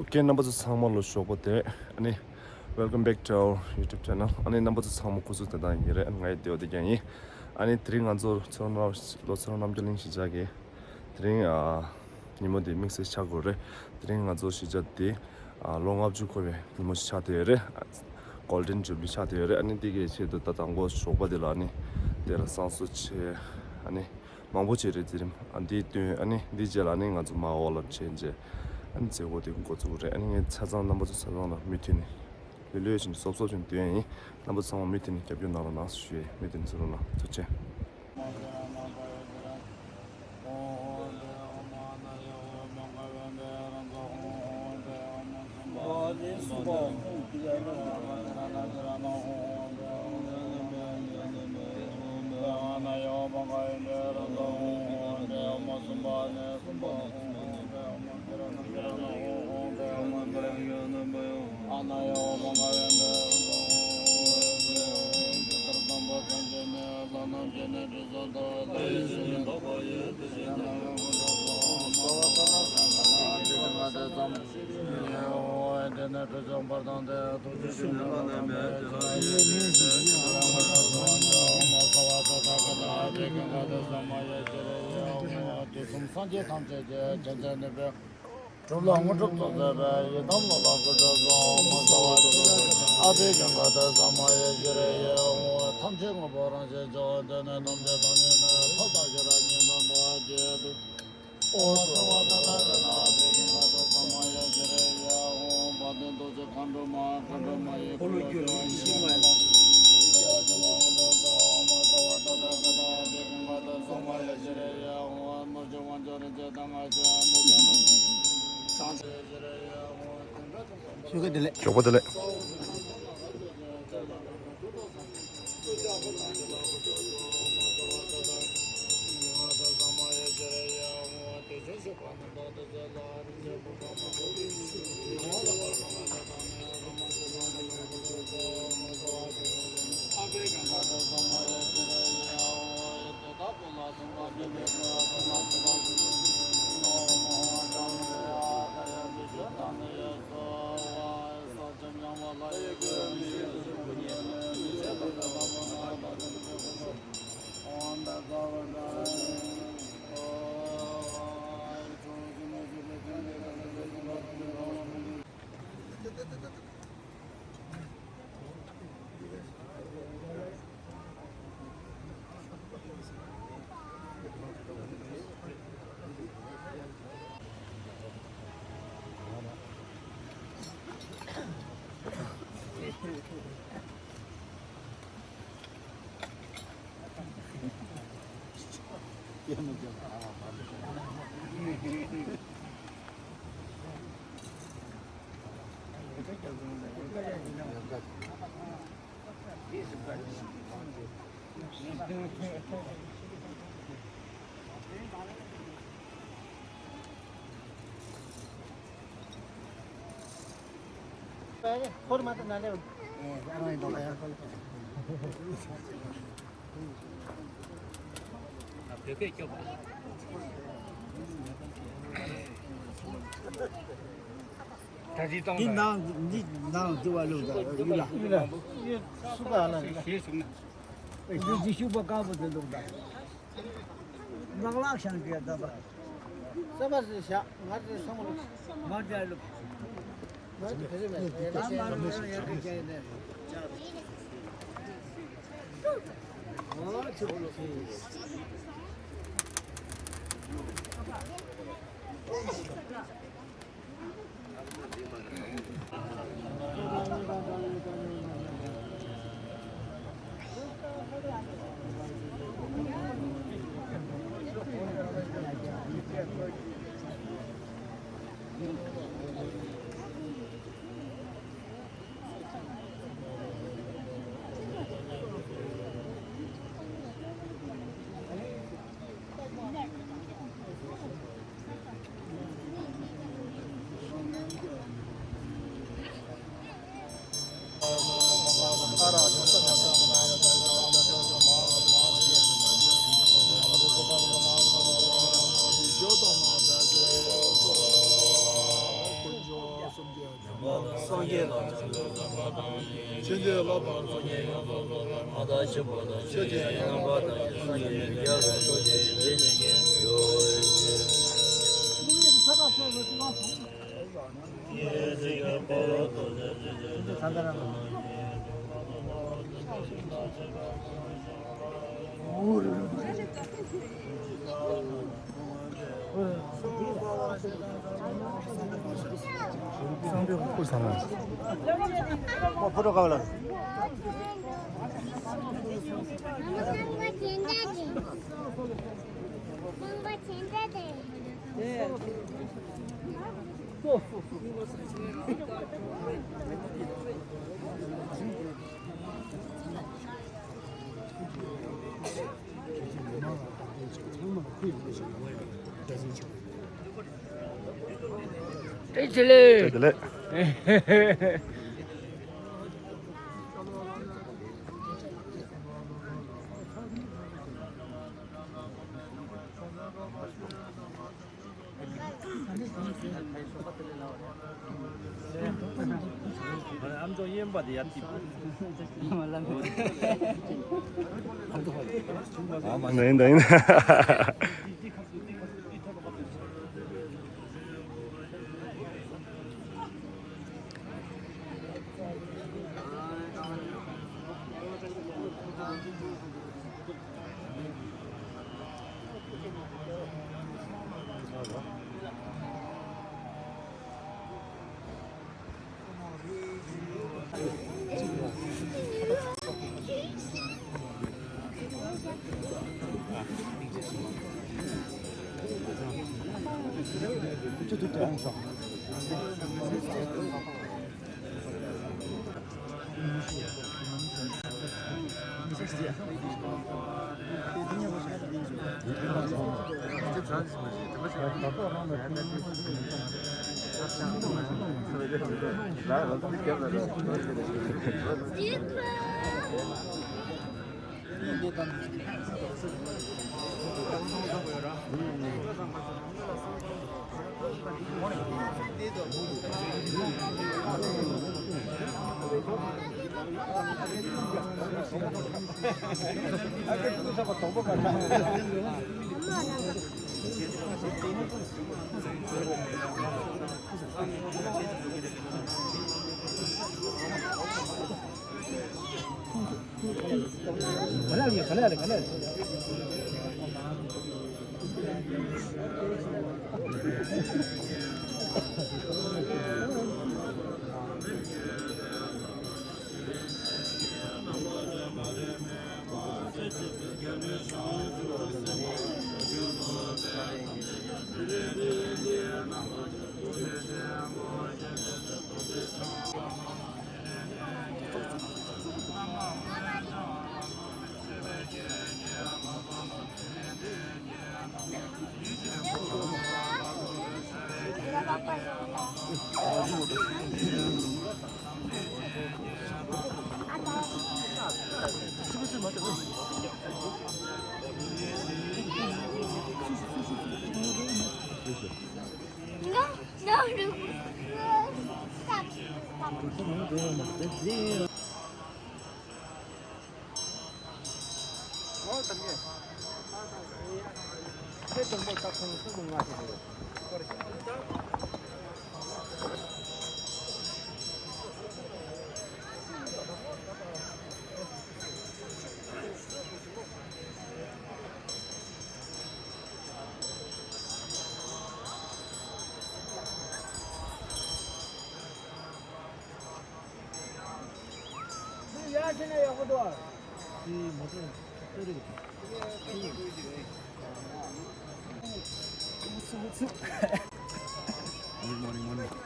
Okay, number two samalo shobote. Ani welcome back to our YouTube channel. Ani number two samu kuzu tada yere ngai deo de gani. Ani tring anzo chona lo chona namjalin 시작에 tring nimo de mix chagore. Tring anzo 시작디 long up 주코베 nimo 시작되어래. golden jubilee 시작되어래. 아니 되게 제도 따당고 쇼바들라니. 데라 산수체 아니 망보지를 드림 안디 아니 디젤라니 가서 마올업 체인지 안 제고도 고주래 아니 차장 넘버도 차장나 미팅 릴레이션 소소준 뒤에 넘버 상 미팅 개변 나로 나수에 미팅 들어나 좋지 쇼바들래 Formato nale. 상대 꼴 사나. 뭐 보러 가려고. 네. 암조 이엠바디 야티. 아, 맞네.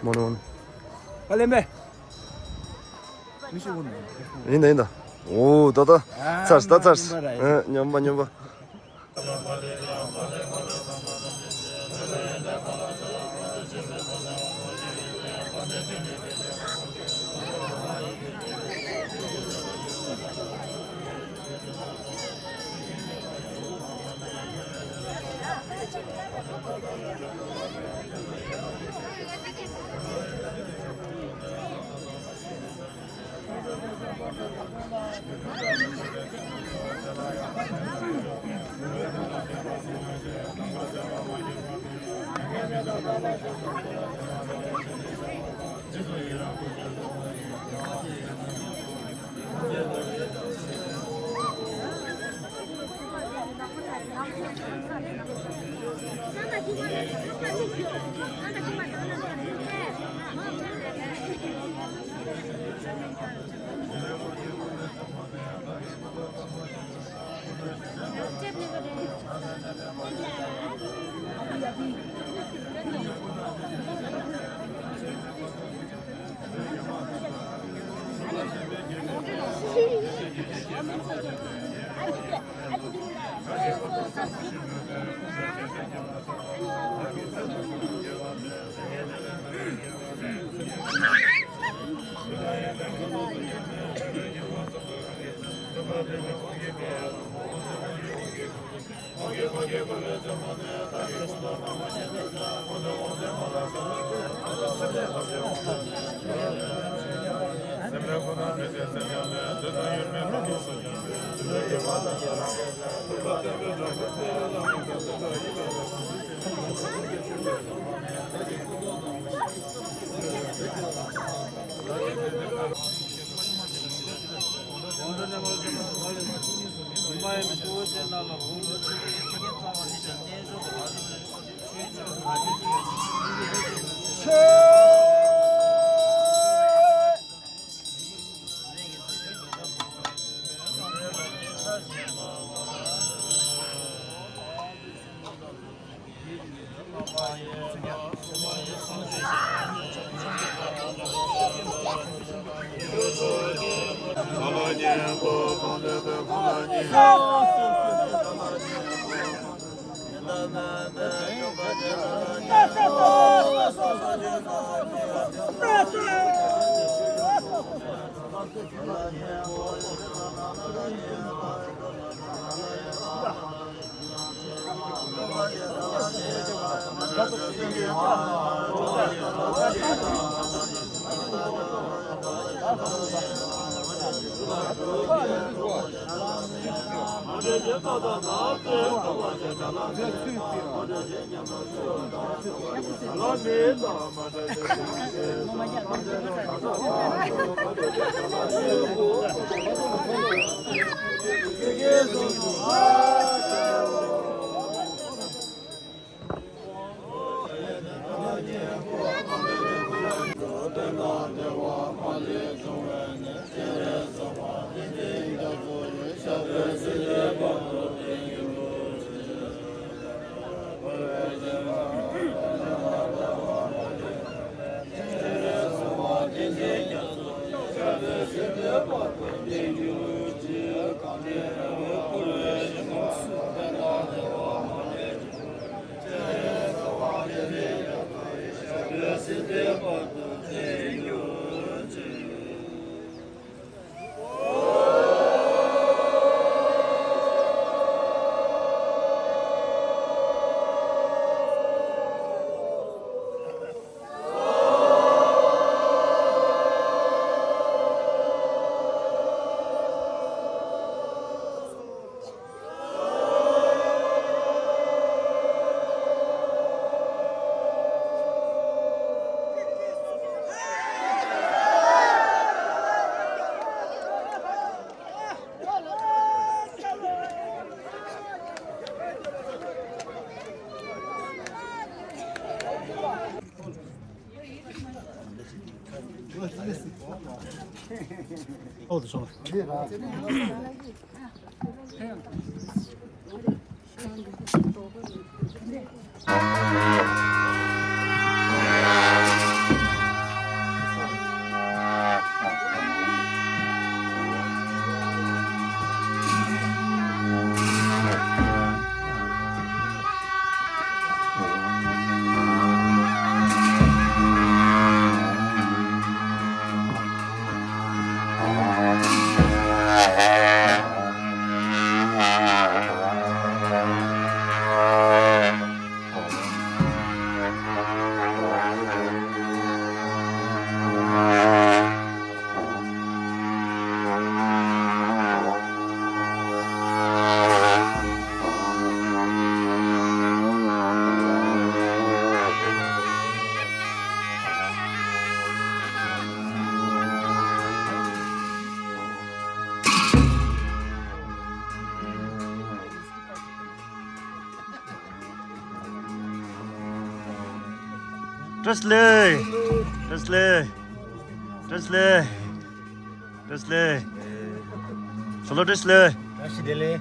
뭐는 빨리매. 인다. 오, 다다. 잘스. 냠바. Oldu sonra. Translate. Translate. Translate. Translate. Solo translate. 다시 델레.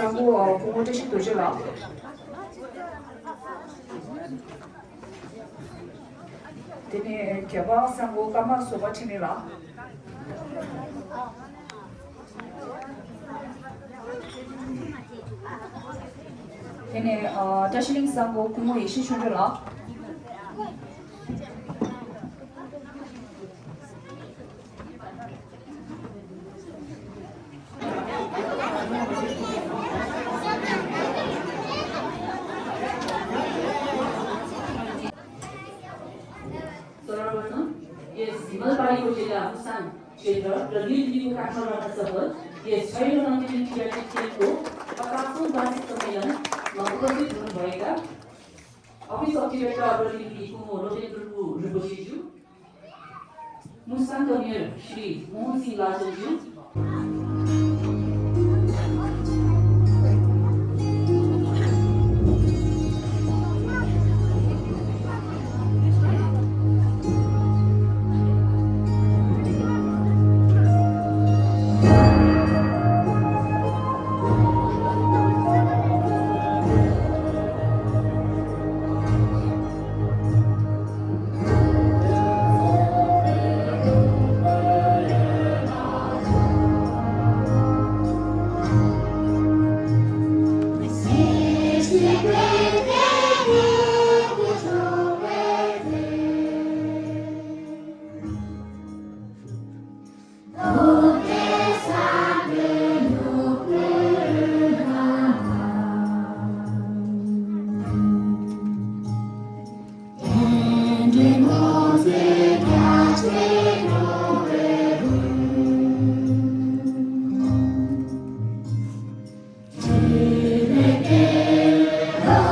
상고 공모대신 도시라. 데니 개발 상고 까마 소바 팀이라. 데니 다시링 상고 공모 이시 춘줄라. हिमलपारी जिल्ला मुसाङ क्षेत्र र नीलगिरीको काठमाडौँ सह यस छैटौँ अन्तर्राष्ट्रिय खेलको 50औं वार्षिक सम्मेलनमा उपस्थित हुनुभएका अफिस अफिसरका प्रतिनिधि कुमो रोजेन्द्रको रिपोर्टज्यू मुसाङ मेयर श्री मोहन सिंह लाजलज्यू Oh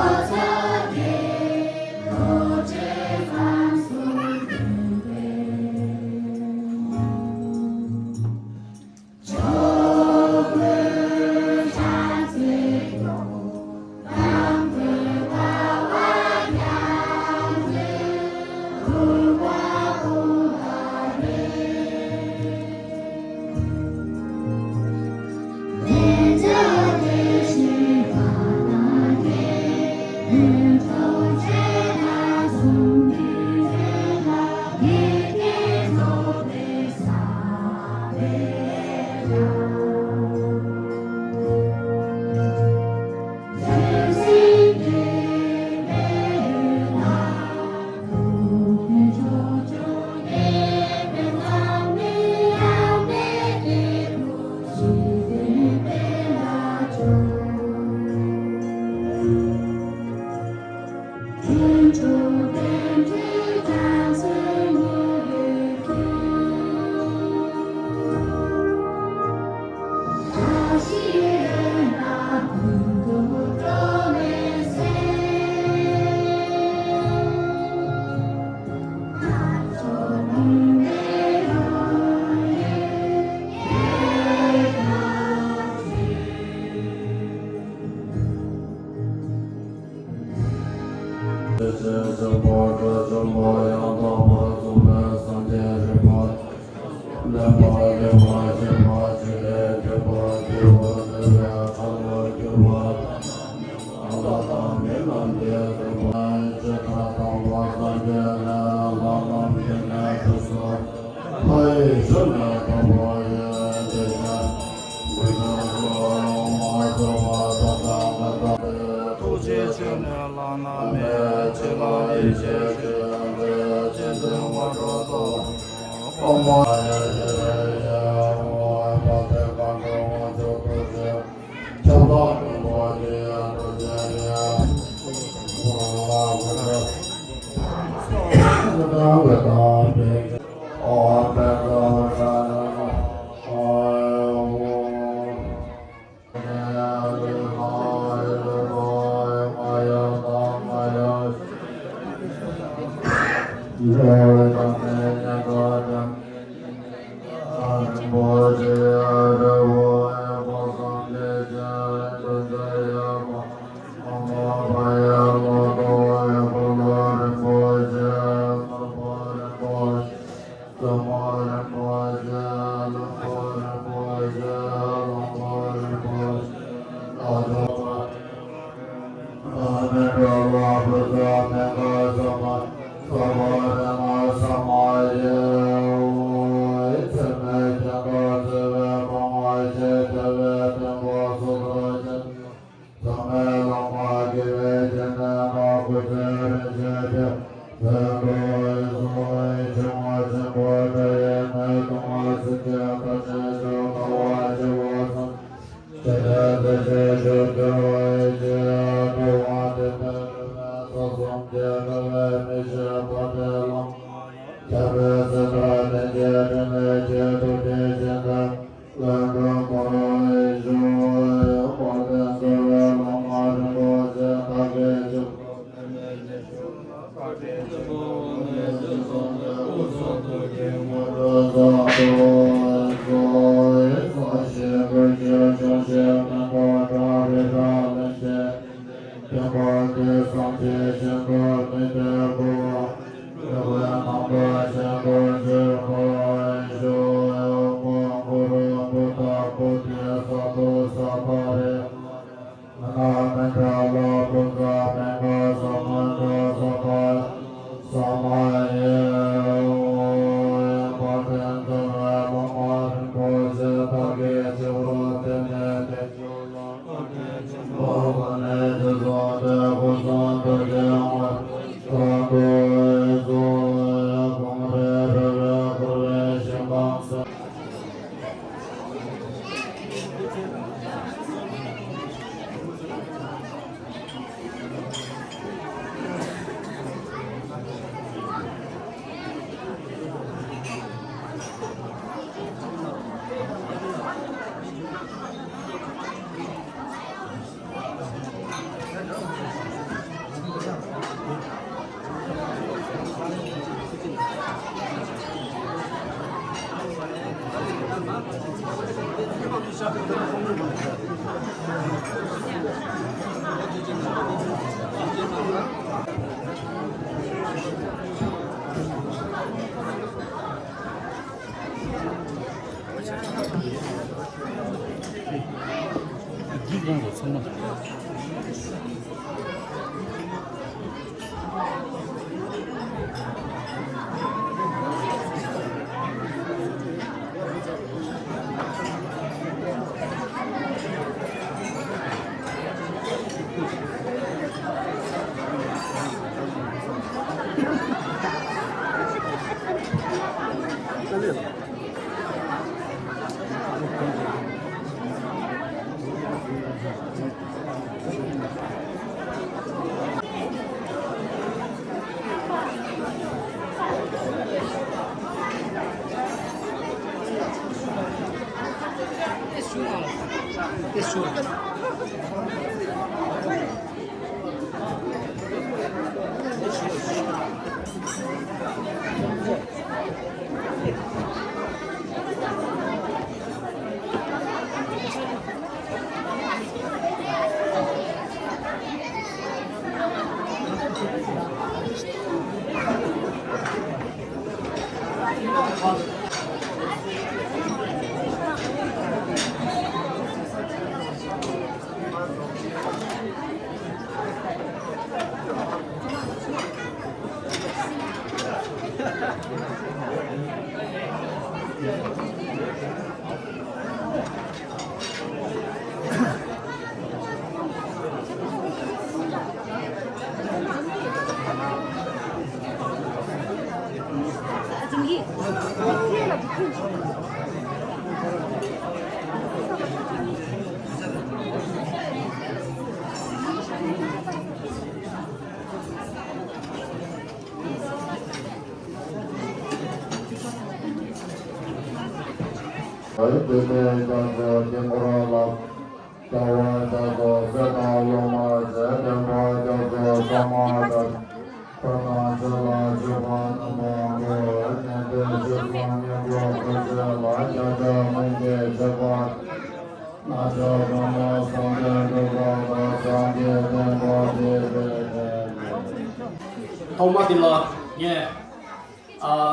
Tomadilla, yeah,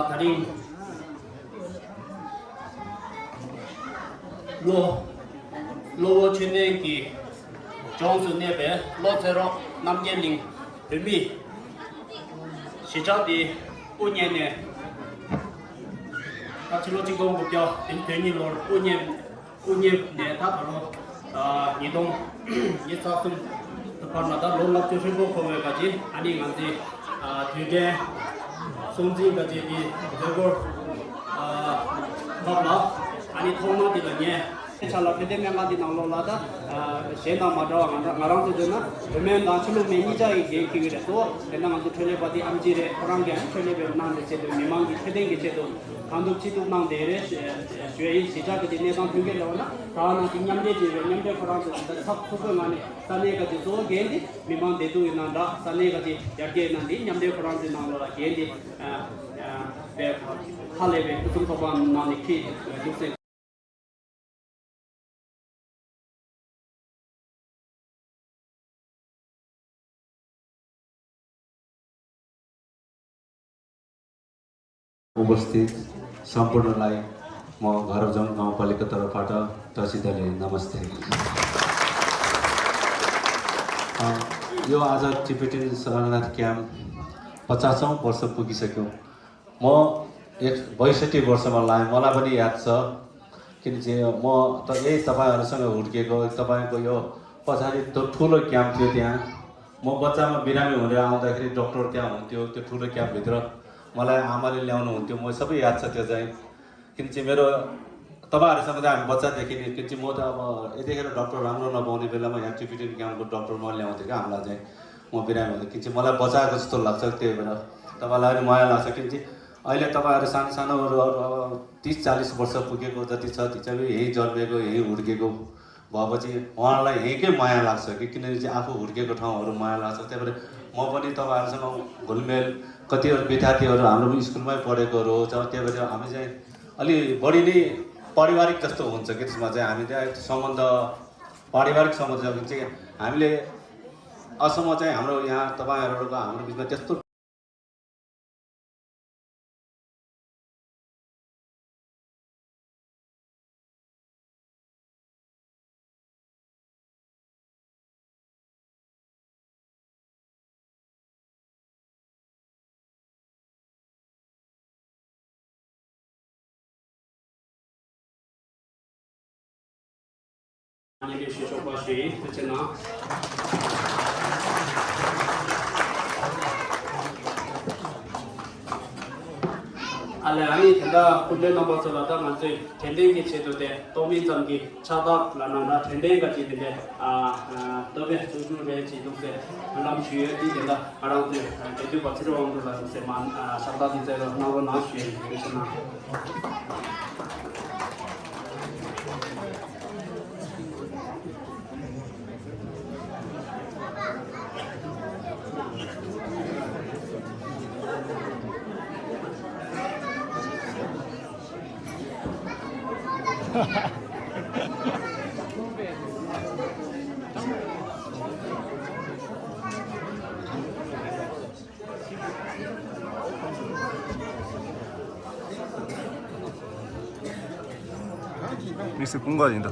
다리 로 진행기 정수 내배 로제로 남계링 의미 시작이 5년에 같이 로직공 목표 인테니로 5년 내 다바로 이동 이사슴 특파나다 롤락 조실고 거기까지 아니 간지 되게 손진까지 이 저거 밥라 아니 통마디가냐 Inshallah kita memang di nang lola dah, saya nama dah ngarang tu je na, memang dah cuma meja ini kira tu, kita ngan tu cuma badi amjire orang kan, cuma bernang di situ memang di sedang di situ, kandu situ nang dere, jual sisa kita ni nang tunggu lawan, kalau nanti nyamde orang tu tak suka mana, sana kita tu gendi, memang itu nang dah, sana kita jadi nanti nyamde orang tu nang lola gendi, hal ini tu kapan nang nikih, tu उपस्थित सम्पूर्णलाई म घरजङ गाउँपालिका तर्फबाट तसिदाले नमस्ते। यो आज Tibetan शरणार्थी camp 50औं वर्ष पुगिसक्यो। म 62 वर्षमा लाएँ, मलाई पनि याद छ किनकि म त यही तपाईहरुसँग हुर्केको, तपाईको यो पछाडि त्यो ठुलो क्याम्प थियो त्यहाँ। म बच्चामा बिरामी हुँदै आउँदाखेरि डाक्टर त्यहाँ हुन्थ्यो, त्यो ठुलो क्याम्पभित्र मलाई आमाले ल्याउनु हुन्थ्यो, म सबै याद छ त्यो चाहिँ। किनकि मेरो तपाईहरुसँग चाहिँ हामी बच्चादेखि नै, किनकि म त अब यतिखेर डाक्टर राम्रो नपाउने बेलामा यहाँ टिबेटन क्याम्पको डाक्टर म ल्याउँथेँ क्या हामीलाई चाहिँ। म बिरामी हुँदा किनकि मलाई बचाएको जस्तो लाग्छ त्यही भएर, तपाईलाई पनि माया लाग्छ। किनकि अहिले तपाईहरु सानो सानोहरु अब 30-40 वर्ष पुगेको जति छ ती चाहिँ यही जन्मेको, यही हुर्केको भएपछि उहाँलाई यहीँकै माया लाग्छ कि किनकि चाहिँ आफू हुर्केको ठाउँहरु माया लाग्छ। त्यही भएर म पनि तपाईहरुसँग घुलमेल, कतिहरु विद्यार्थीहरु हाम्रो स्कुलमै पढेकोहरु हो, त्यही भएर हामी चाहिँ अलि बढी नै पारिवारिक जस्तो हुन्छ कि त्यसमा चाहिँ हामी चाहिँ सम्बन्ध पारिवारिक सम्बन्ध चाहिँ हामीले असम्म चाहिँ हाम्रो यहाँ तपाईहरुको हाम्रो बिचमा त्यस्तो Ini siswa pasti tercena. Alami tenda kuda nombor selatan nanti tending di situ deh, tomin jamgi catat lana tending kat situ deh, tapi jujur deh situ deh, malam sih di tenda orang tu, itu pasti orang tu lah seman, catat di situ nama nasi di sana. 믹스 공간이다.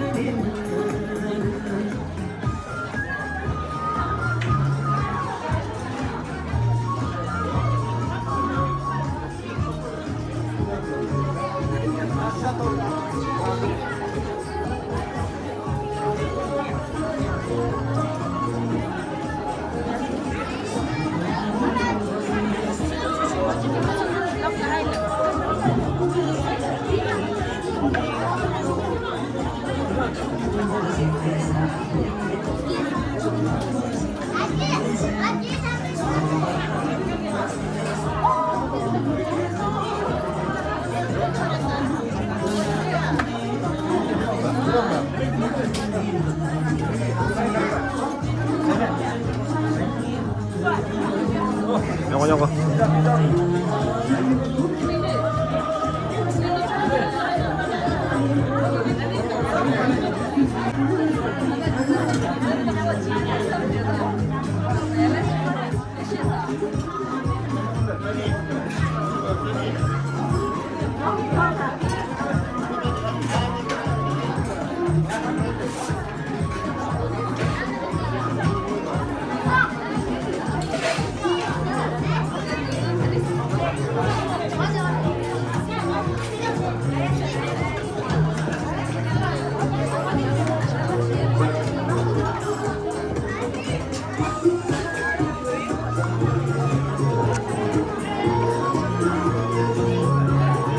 Thank you.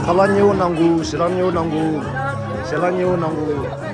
Kalanyo nangu, silanyo nangu, silanyo nangu.